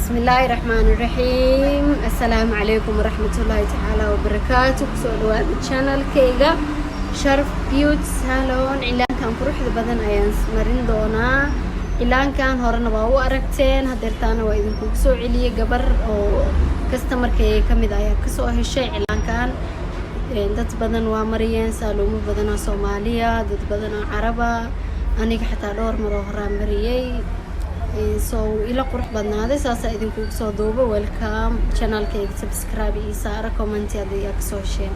Bismillaahi raxmaani raxiim. Assalaamu calaykum waraxmatullaahi tacaala wabarakaatu. Kusoo dhawaada channelkayga Sharaf Beauty Salon. Cilaankan quruxda badan ayaan marin doonaa. Cilaankan horena waa u aragteen, hadeertaana waa idinkugu soo celiyey. Gabar oo customerkayga kamid ayaa kasoo heshay cilaankan. Dad badan waa mariyeen, saaluumo badanaa Soomaaliya, dad badanoo Caraba, aniga xataa dhowr maroo horaa mariyey. So ila qurux badnaaday, saasaa idinkugu soo duuba. Welcome channelkayga, subscribe ii saara, comment haddii aa kasoo hesheen.